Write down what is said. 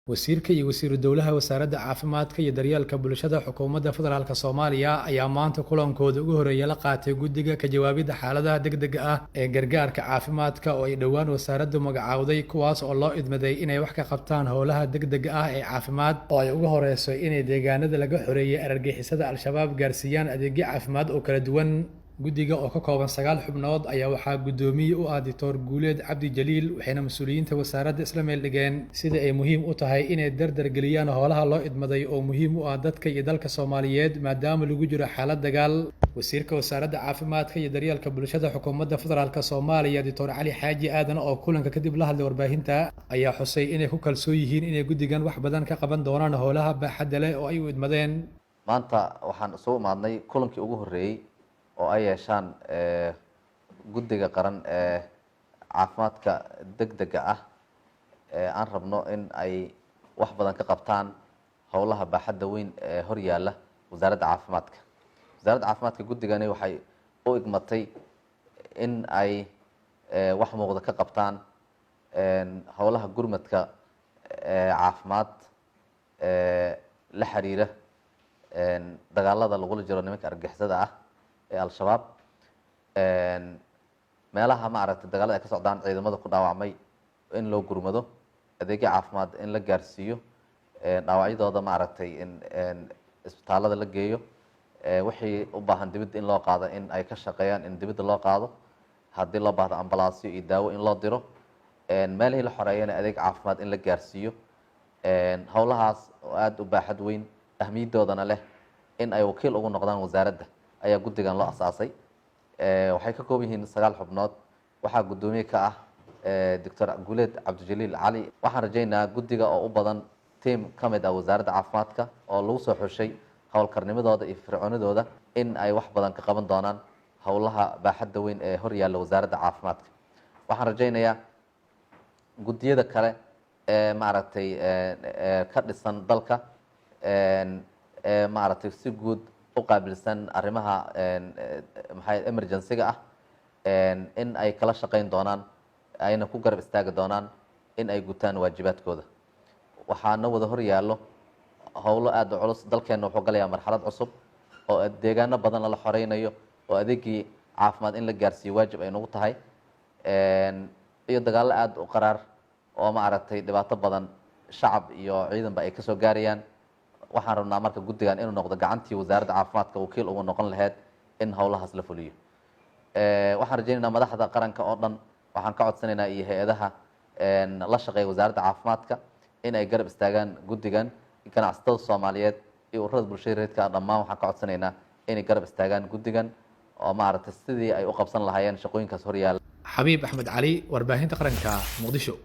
Wasiirka iyo wasiiru dowlaha Wasaaradda Caafimaadka iyo Daryeelka Bulshada Xukuumadda Federaalk Soomaaliya ayaa maanta kulankooda ugu horreeya la qaatay guddiga ka jawaabidda xaaladaha degdega ah ee gargaarka caafimaadka oo ay dhowaan wasaaraddu magacaawday, kuwaas oo loo idmaday inay wax ka qabtaan howlaha degdega ah ee caafimaad, oo ay ugu horeyso inay deegaanada laga xoreeyay argagixisada Al-Shabaab gaarsiiyaan adeegyo caafimaad oo kala duwan. Guddiga oo ka kooban 9 xubnood ayaa waxaa guddoomiye u ah Doctor Guuleed Cabdi Jaliil, waxayna mas-uuliyiinta wasaaradda isla meel dhigeen sida ay muhiim u tahay inay dardar geliyaan howlaha loo idmaday oo muhiim u ah dadka iyo dalka Soomaaliyeed, maadaama lagu jiro xaalad dagaal. Wasiirka Wasaaradda Caafimaadka iyo Daryeelka Bulshada Xukuumadda Federaalk Soomaaliya, Doctor Cali Xaaji Aadan, oo kulanka kadib la hadlay warbaahinta, ayaa xusay inay ku kalsoon yihiin inay guddigan wax badan ka qaban doonaan howlaha baaxadda leh oo ay u idmadeen. Maanta waxaan isugu imaadnay kulankii ugu horreeyey oo ay yeeshaan guddiga qaran ee caafimaadka degdega ah ee aan rabno in ay wax badan ka qabtaan howlaha baaxadda weyn ee hor yaalla wasaaradda caafimaadka. Wasaaradda caafimaadka guddigani waxay u igmatay in ay wax muuqda ka qabtaan howlaha gurmadka caafimaad la xiriira dagaalada lagula jiro nimanka argagixisada ah ee Al-Shabaab, meelaha maaragtay dagaalada ay ka socdaan, ciidamada ku dhaawacmay in loo gurmado, adeegyo caafimaad in la gaarsiiyo, dhaawacyadooda maaragtay in isbitaalada la geeyo, wixii u baahan dibadda in loo qaado in ay ka shaqeeyaan in dibadda loo qaado, haddii loo baahdo ambalaasyo iyo daawo in loo diro, meelihii la xoreeyana adeeg caafimaad in la gaarsiiyo. Howlahaas oo aada u baaxad weyn, ahmiyadoodana leh, in ay wakiil ugu noqdaan wasaaradda ayaa guddigan loo asaasay. Waxay ka kooban yihiin 9 xubnood. Waxaa guddoomiye ka ah Doctor Guuleed Cabdijaliil Cali. Waxaan rajaynayaa guddiga oo u badan team ka mid ah wasaaradda caafimaadka oo lagu soo xushay howlkarnimadooda iyo fircoonidooda in ay wax badan ka qaban doonaan howlaha baaxadda weyn ee hor yaalla wasaaradda caafimaadka. Waxaan rajaynayaa guddiyada kale ee maaragtay ka dhisan dalka ee maaragtay si guud u qaabilsan arrimaha maxay emergency-ga ah in ay kala shaqayn doonaan, ayna ku garab istaagi doonaan in ay gutaan waajibaadkooda. Waxaana wada hor yaallo howlo aada u culus. Dalkeenna wuxuu galayaa marxalad cusub oo deegaano badanna la xoreynayo, oo adeegii caafimaad in la gaarsiiyo waajib ay nagu tahay, iyo dagaallo aada u qaraar oo maaragtay dhibaato badan shacab iyo ciidanba ay kasoo gaarayaan. Waxaan rabnaa marka guddigan inuu noqdo gacantii wasaaradda caafimaadka wakiil ugu noqon lahayd in howlahaas la fuliyo. Waxaan rajaynaynaa madaxda qaranka oo dhan, waxaan ka codsanaynaa iyo hay-adaha la shaqeeya wasaaradda caafimaadka in ay garab istaagaan guddigan. Ganacsatada Soomaaliyeed iyo ururada bulshada reedka dhammaan waxaan ka codsanaynaa inay garab istaagaan guddigan oo maaragtay sidii ay u qabsan lahaayeen shaqooyinkaas horyaala. Xabiib Axmed Cali, Warbaahinta Qaranka, Muqdisho.